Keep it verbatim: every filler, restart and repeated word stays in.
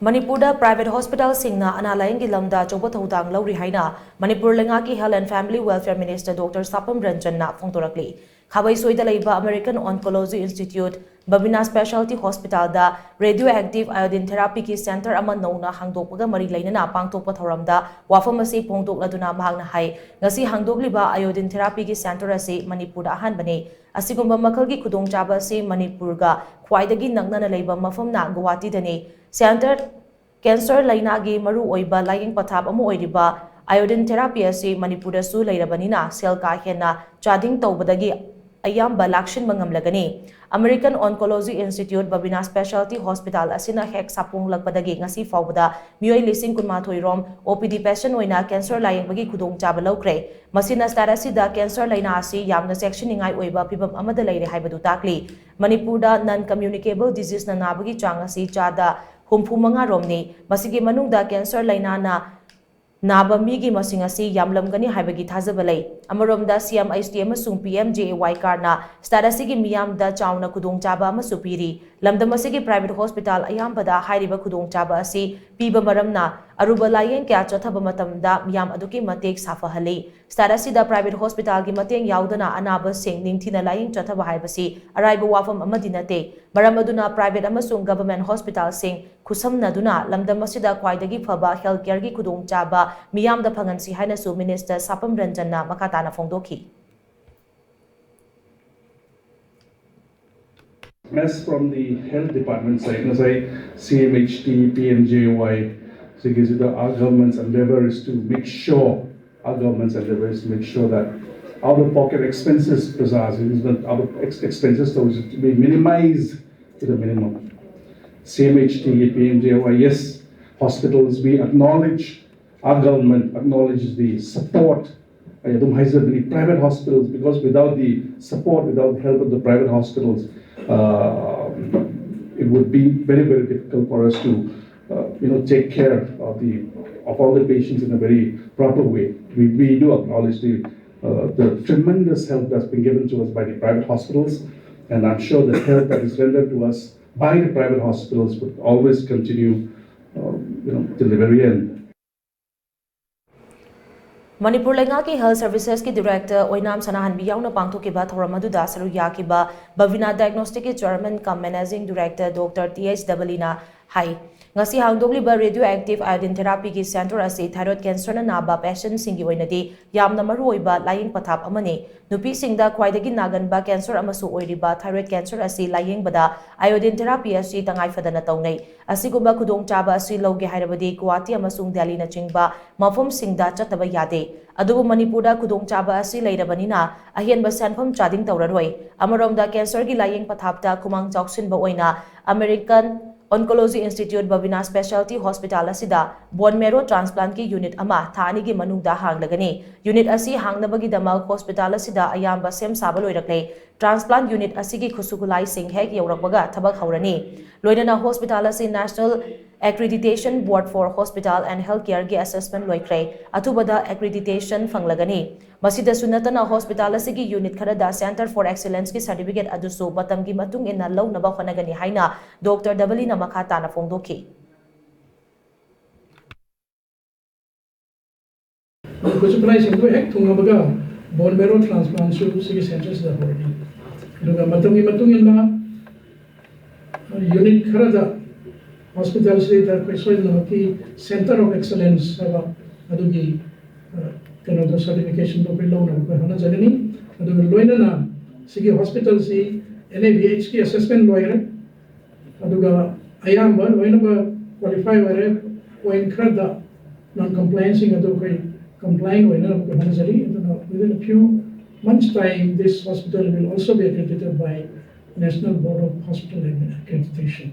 ꯃꯅꯤꯄꯨꯔꯗ private hospitalꯁꯤꯡꯅ ꯑꯅꯥ ꯂꯥꯌꯦꯡꯒꯤ ꯂꯝꯗ ꯑꯆꯧꯕ ꯊꯧꯗꯥꯡ ꯂꯧꯔꯤ ꯍꯥꯏꯅ ꯃꯅꯤꯄꯨꯔ ꯂꯩꯉꯥꯛꯀꯤ Health and Family Welfare Minister Doctor ꯁꯥꯄꯝ ꯔꯟꯖꯟꯅ ꯐꯣꯡꯗꯣꯔꯛꯂꯤ꯫ ꯈꯥꯕꯩꯁꯣꯏꯗ ꯂꯩꯕ American Oncology Institute Babina Specialty Hospitalꯗ radioactive iodine therapyꯒꯤ center ꯑꯃ ꯅꯧꯅ ꯍꯥꯡꯗꯣꯛꯄꯒ ꯃꯔꯤ ꯂꯩꯅꯅ ꯄꯥꯡꯊꯣꯛꯄ ꯊꯧꯔꯝꯗ ꯋꯥꯐꯝ ꯑꯁꯤ ꯐꯣꯡꯗꯣꯛꯂꯗꯨꯅ ꯃꯍꯥꯛꯅ ꯍꯥꯏ, ꯉꯁꯤ ꯍꯥꯡꯗꯣꯛꯂꯤꯕ iodine therapyꯒꯤ center ꯑꯁꯤ ꯃꯅꯤꯄꯨꯔꯗ ꯑꯍꯥꯟꯕꯅꯤ꯫ ꯑꯁꯤꯒꯨꯝꯕ ꯃꯈꯜꯒꯤ ꯈꯨꯗꯣꯡꯆꯥꯕ ꯑꯁꯤ ꯃꯅꯤꯄꯨꯔꯒ ꯈ꯭ꯋꯥꯏꯗꯒꯤ ꯅꯛꯅꯅ ꯂꯩꯕ ꯃꯐꯝꯅ ꯒꯨꯋꯥꯍꯥꯇꯤꯗꯅꯤ꯫ Center cancer ꯂꯩꯅꯥꯒꯤ ꯃꯔꯨꯑꯣꯏꯕ ꯂꯥꯌꯦꯡ ꯄꯊꯥꯞ ꯑꯃ ꯑꯣꯏꯔꯤꯕ iodine therapy ꯑꯁꯤ ꯃꯅꯤꯄꯨꯔꯗꯁꯨ ꯂꯩꯔꯕꯅꯤꯅ ꯁꯦꯜ ꯀꯥ ꯍꯦꯟꯅ charging ꯇꯧꯕꯗꯒꯤ ꯑꯌꯥꯝꯕ ꯂꯥꯛꯁꯤꯟꯕ ꯉꯝꯂꯒꯅꯤ꯫ American Oncology Institute Babina Specialty Hospital ꯑꯁꯤꯅ ꯍꯦꯛ ꯁꯥꯄꯣꯡꯂꯛꯄꯗꯒꯤ ꯉꯁꯤ ꯐꯥꯎꯕꯗ ꯃꯤꯑꯣꯏ ꯂꯤꯁꯤꯡ ꯀꯨꯟꯃꯥꯊꯣꯏ ꯔꯣꯝ OPD patient ꯑꯣꯏꯅ cancer ꯂꯥꯌꯦꯡꯕꯒꯤ ꯈꯨꯗꯣꯡꯆꯥꯕ ꯂꯧꯈ꯭ꯔꯦ꯫ ꯃꯁꯤꯅ state ꯑꯁꯤꯗ cancer ꯂꯩꯅꯥ ꯑꯁꯤ ꯌꯥꯝꯅ ꯆꯦꯛꯁꯤꯟꯅꯤꯡꯉꯥꯏ ꯑꯣꯏꯕ ꯐꯤꯚꯝ ꯑꯃꯗ ꯂꯩꯔꯦ ꯍꯥꯏꯕꯗꯨ ꯇꯥꯛꯂꯤ꯫ ꯃꯅꯤꯄꯨꯔꯗ non communicable diseaseꯅ ꯅꯥꯕꯒꯤ ꯆꯥꯡ ꯑꯁꯤ ꯆꯥꯗ ꯍꯨꯝꯐꯨ ꯃꯉꯥ ꯔꯣꯝꯅꯤ꯫ ꯃꯁꯤꯒꯤ ꯃꯅꯨꯡꯗ cancer ꯂꯩꯅꯥꯅ ꯅꯥꯕ ꯃꯤꯒꯤ ꯃꯁꯤꯡ ꯑꯁꯤ ꯌꯥꯝꯂꯝꯒꯅꯤ ꯍꯥꯏꯕꯒꯤ ꯊꯥꯖꯕ ꯂꯩ꯫ ꯑꯃꯔꯣꯝꯗ CMHT ꯑꯃꯁꯨꯡ PMJAY cardꯅ state ꯑꯁꯤꯒꯤ ꯃꯤꯌꯥꯝꯗ ꯆꯥꯎꯅ ꯈꯨꯗꯣꯡꯆꯥꯕ ꯑꯃꯁꯨ ꯄꯤꯔꯤ꯫ ꯂꯝꯗꯝ ꯑꯁꯤꯒꯤ private hospital ꯑꯌꯥꯝꯕꯗ ꯍꯥꯏꯔꯤꯕ ꯈꯨꯗꯣꯡꯆꯥꯕ ꯑꯁꯤ ꯄꯤꯕ ꯃꯔꯝꯅ ꯑꯔꯨꯕ ꯂꯥꯌꯦꯡ ꯀꯌꯥ ꯆꯠꯊꯕ ꯃꯇꯝꯗ ꯃꯤꯌꯥꯝ ꯑꯗꯨꯛꯀꯤ ꯃꯇꯤꯛ ꯁꯥꯐꯍꯜꯂꯤ꯫ State ꯑꯁꯤꯗ private hospitalꯒꯤ ꯃꯇꯦꯡ ꯌꯥꯎꯗꯅ ꯑꯅꯥꯕꯁꯤꯡ ꯅꯤꯡꯊꯤꯅ ꯂꯥꯌꯦꯡ ꯆꯠꯊꯕ ꯍꯥꯏꯕꯁꯤ ꯑꯔꯥꯏꯕ ꯋꯥꯐꯝ ꯑꯃꯗꯤ ꯅꯠꯇꯦ꯫ ꯃꯔꯝ ꯑꯗꯨꯅ private ꯑꯃꯁꯨꯡ government hospitalꯁꯤꯡ ꯈꯨꯠꯁꯝꯅꯗꯨꯅ ꯂꯝꯗꯝ ꯑꯁꯤꯗ ꯈ꯭ꯋꯥꯏꯗꯒꯤ ꯐꯕ health careꯒꯤ ꯈꯨꯗꯣꯡꯆꯥꯕ ꯃꯤꯌꯥꯝꯗ ꯐꯪꯍꯟꯁꯤ ꯍꯥꯏꯅꯁꯨ Minister ꯁꯥꯄꯝ ꯔꯟꯖꯟꯅ ꯃꯈꯥ ꯇꯥꯅ ꯐꯣꯡꯗꯣꯛꯈꯤ꯫ As from the health department side, ꯉꯁꯥꯏ CMHT, PMJAY, ꯁꯤꯒꯤꯁꯤꯗ our government's endeavor is to make sure, our government's endeavor is to make sure that out of pocket expenses, ꯄꯩꯁꯥꯁꯤꯡꯁꯤꯗ out of ex- expenses ꯇꯧꯕꯁꯤ we minimize to the minimum. CMHT, PMJAY, yes, hospitals, we acknowledge, our government acknowledges the support. ꯑꯩ ꯑꯗꯨꯝ ꯍꯥꯏꯖꯕꯅꯤ, private hospitals, because without the support, without the help of the private hospitals, uh, it would be very, very difficult for us to, uh, you know, take care of the of all the patients in a very proper way. We, we do acknowledge the uh, the tremendous help that's been given to us by the private hospitals, and I'm sure the help that is rendered to us by the private hospitals would always continue you know, till the very end. Manipur ꯂꯩꯉꯥꯛꯀꯤ health ꯁꯔꯚꯤꯁꯦꯁꯀꯤ director ꯑꯣꯏꯅꯥꯝ ꯁꯅꯥꯍꯟꯕꯤ ꯌꯥꯎꯅ ꯄꯥꯡꯊꯣꯛꯈꯤꯕ ꯊꯧꯔꯝ ꯑꯗꯨꯗ ꯁꯔꯨꯛ ꯌꯥꯈꯤꯕ ꯕꯕꯤꯅꯥ ꯗꯥꯏꯒꯅꯣꯁꯇꯤꯛꯀꯤ chairman cum managing director doctor T H ꯗꯕꯂꯤꯅ ꯍꯥꯏ, ꯉꯁꯤ ꯍꯥꯡꯗꯣꯛꯂꯤꯕ ꯔꯦꯗꯤꯑꯣ ꯑꯦꯛꯇꯤꯚ ꯑꯥꯏꯑꯣꯗꯤꯟ ꯊꯦꯔꯥꯄꯤꯒꯤ ꯁꯦꯟꯇꯔ ꯑꯁꯤ ꯊꯥꯏꯔꯣꯏꯗ ꯀꯦꯟꯁꯔꯅ ꯅꯥꯕ ꯄꯦꯁꯦꯟꯠꯁꯤꯡꯒꯤ ꯑꯣꯏꯅꯗꯤ ꯌꯥꯝꯅ ꯃꯔꯨꯑꯣꯏꯕ ꯂꯥꯌꯦꯡ ꯄꯊꯥꯞ ꯑꯃꯅꯤ꯫ ꯅꯨꯄꯤꯁꯤꯡꯗ ꯈ꯭ꯋꯥꯏꯗꯒꯤ ꯅꯥꯒꯟꯕ ꯀꯦꯟꯁꯔ ꯑꯃꯁꯨ ꯑꯣꯏꯔꯤꯕ ꯊꯥꯏꯔꯣꯏꯗ ꯀꯦꯟꯁꯔ ꯑꯁꯤ ꯂꯥꯌꯦꯡꯕꯗ ꯑꯥꯏꯑꯣꯗꯤꯟ ꯊꯦꯔꯥꯄꯤ ꯑꯁꯤ ꯇꯉꯥꯏꯐꯗꯅ ꯇꯧꯅꯩ꯫ ꯑꯁꯤꯒꯨꯝꯕ ꯈꯨꯗꯣꯡꯆꯥꯕ ꯑꯁꯤ ꯂꯧꯒꯦ ꯍꯥꯏꯔꯕꯗꯤ ꯒꯨꯋꯥꯍꯥꯇꯤ ꯑꯃꯁꯨꯡ ꯗꯦꯜꯂꯤꯅꯆꯤꯡꯕ ꯃꯐꯝꯁꯤꯡꯗ ꯆꯠꯇꯕ ꯌꯥꯗꯦ꯫ ꯑꯗꯨꯕꯨ ꯃꯅꯤꯄꯨꯔꯗ ꯈꯨꯗꯣꯡꯆꯥꯕ ꯑꯁꯤ ꯂꯩꯔꯕꯅꯤꯅ ꯑꯍꯦꯟꯕ ꯁꯦꯟꯐꯝ ꯆꯥꯗꯤꯡ ꯇꯧꯔꯔꯣꯏ꯫ ꯑꯃꯔꯣꯝꯗ ꯀꯦꯟꯁꯔꯒꯤ ꯂꯥꯌꯦꯡ ꯄꯊꯥꯞꯇ ꯈꯨꯃꯥꯡ ꯆꯥꯎꯁꯤꯟꯕ ꯑꯣꯏꯅ ꯑꯃꯦꯔꯤꯀꯟ ꯑꯣꯟꯀꯣꯂꯣꯖꯤ ꯏꯟꯁꯇꯤꯇ꯭ꯌꯨꯠ ꯕꯕꯤꯅꯥ ꯁ꯭ꯄꯦꯁꯥꯂꯤꯇꯤ ꯍꯣꯁꯄꯤꯇꯥꯜ ꯑꯁꯤꯗ ꯕꯣꯟ ꯃꯦꯔꯣ ꯇ꯭ꯔꯥꯟꯁꯄ꯭ꯂꯥꯟꯠꯀꯤ ꯌꯨꯅꯤꯠ ꯑꯃ ꯊꯥ ꯑꯅꯤꯒꯤ ꯃꯅꯨꯡꯗ ꯍꯥꯡꯂꯒꯅꯤ꯫ ꯌꯨꯅꯤꯠ ꯑꯁꯤ ꯍꯥꯡꯅꯕꯒꯤꯗꯃꯛ ꯍꯣꯁꯄꯤꯇꯥꯜ ꯑꯁꯤꯗ ꯑꯌꯥꯝꯕ ꯁꯦꯝ ꯁꯥꯕ ꯂꯣꯏꯔꯛꯂꯦ꯫ ꯇ꯭ꯔꯥꯟꯁꯄ꯭ꯂꯥꯟꯠ ꯌꯨꯅꯤꯠ ꯑꯁꯤꯒꯤ ꯈꯨꯠꯁꯨ ꯈꯨꯠꯂꯥꯏꯁꯤꯡ ꯍꯦꯛ ꯌꯧꯔꯛꯄꯒ ꯊꯕꯛ ꯍꯧꯔꯅꯤ꯫ ꯂꯣꯏꯅꯅ ꯍꯣꯁꯄꯤꯇꯥꯜ ꯑꯁꯤ national accreditation board for hospital and health ꯀꯦꯌꯔꯒꯤ ꯑꯦꯁꯦꯁꯃꯦꯟꯠ ꯂꯣꯏꯈ꯭ꯔꯦ꯫ ꯑꯊꯨꯕꯗ ꯑꯦꯀ꯭ꯔꯤꯗꯤꯇꯦꯁꯟ ꯐꯪꯂꯒꯅꯤ꯫ ꯃꯁꯤꯗꯁꯨ ꯅꯠꯇꯅ ꯍꯣꯁꯄꯤꯇꯥꯜ ꯑꯁꯤꯒꯤ ꯌꯨꯅꯤꯠ ꯈꯔꯗ ꯁꯦꯟꯇꯔ ꯐꯣꯔ ꯑꯦꯛꯁꯤꯂꯦꯟꯁꯀꯤ ꯁꯥꯔꯇꯤꯐꯤꯀꯦꯠ ꯑꯗꯨꯁꯨ ꯃꯇꯝꯒꯤ ꯃꯇꯨꯡ ꯏꯟꯅ ꯂꯧꯅꯕ ꯍꯣꯠꯅꯒꯅꯤ ꯍꯥꯏꯅ ꯗꯣꯛꯇꯔ ꯗꯕꯂꯤꯅ ꯃꯈꯥ ꯇꯥꯅ ꯐꯣꯡꯗꯣꯛꯈꯤ꯫ ꯈꯨꯠꯁꯨ ꯈꯨꯠꯂꯥꯏꯁꯤꯡꯗꯨ ꯍꯦꯛ ꯊꯨꯡꯉꯕꯒ ꯕꯣꯟ ꯃꯦꯔꯣ ꯇ꯭ꯔꯥꯟꯁꯄ꯭ꯂꯥꯟꯁꯨ ꯁꯤꯒꯤ ꯁꯦꯟꯇꯔꯁꯤꯗ ꯍꯧꯔꯅꯤ꯫ ꯑꯗꯨꯒ ꯃꯇꯝꯒꯤ ꯃꯇꯨꯡ ꯏꯟꯅ ꯌꯨꯅꯤꯠ ꯈꯔꯗ ꯍꯣꯁꯄꯤꯇꯥꯜꯁꯤꯗ ꯑꯩꯈꯣꯏ ꯁꯣꯏꯗꯅꯃꯛꯀꯤ ꯁꯦꯟꯇꯔ ꯑꯣꯐ ꯑꯦꯛꯁꯂꯦꯟꯁ ꯍꯥꯏꯕ ꯑꯗꯨꯒꯤ ꯀꯩꯅꯣꯗꯣ ꯁꯥꯔꯇꯤꯐꯤꯀꯦꯁꯟꯗꯣ ꯑꯩꯈꯣꯏ ꯂꯧꯅꯕ ꯑꯩꯈꯣꯏ ꯍꯣꯠꯅꯖꯒꯅꯤ꯫ ꯑꯗꯨꯒ ꯂꯣꯏꯅꯅ ꯁꯤꯒꯤ ꯍꯣꯁꯄꯤꯇꯥꯜꯁꯤ ꯑꯦꯟ ꯑꯦ ꯚꯤ ꯑꯩꯆꯀꯤ ꯑꯦꯁꯦꯁꯃꯦꯟ ꯂꯣꯏꯈ꯭ꯔꯦ꯫ ꯑꯗꯨꯒ ꯑꯌꯥꯝꯕ ꯂꯣꯏꯅꯃꯛ ꯀ꯭ꯋꯥꯂꯤꯐꯥꯏ ꯑꯣꯏꯔꯦ꯫ ꯄꯣꯏꯟ ꯈꯔꯗ ꯅꯟ ꯀꯝꯄ꯭ꯂꯥꯏꯟꯁꯤꯡ ꯑꯗꯨ ꯑꯩꯈꯣꯏ ꯀꯝꯄ꯭ꯂꯥꯏꯟ ꯑꯣꯏꯅꯅꯕ ꯑꯩꯈꯣꯏ ꯍꯣꯠꯅꯖꯔꯤ꯫ ꯑꯗꯨꯅ within a few months time this hospital will also be accredited by National Board of Hospital Accreditation.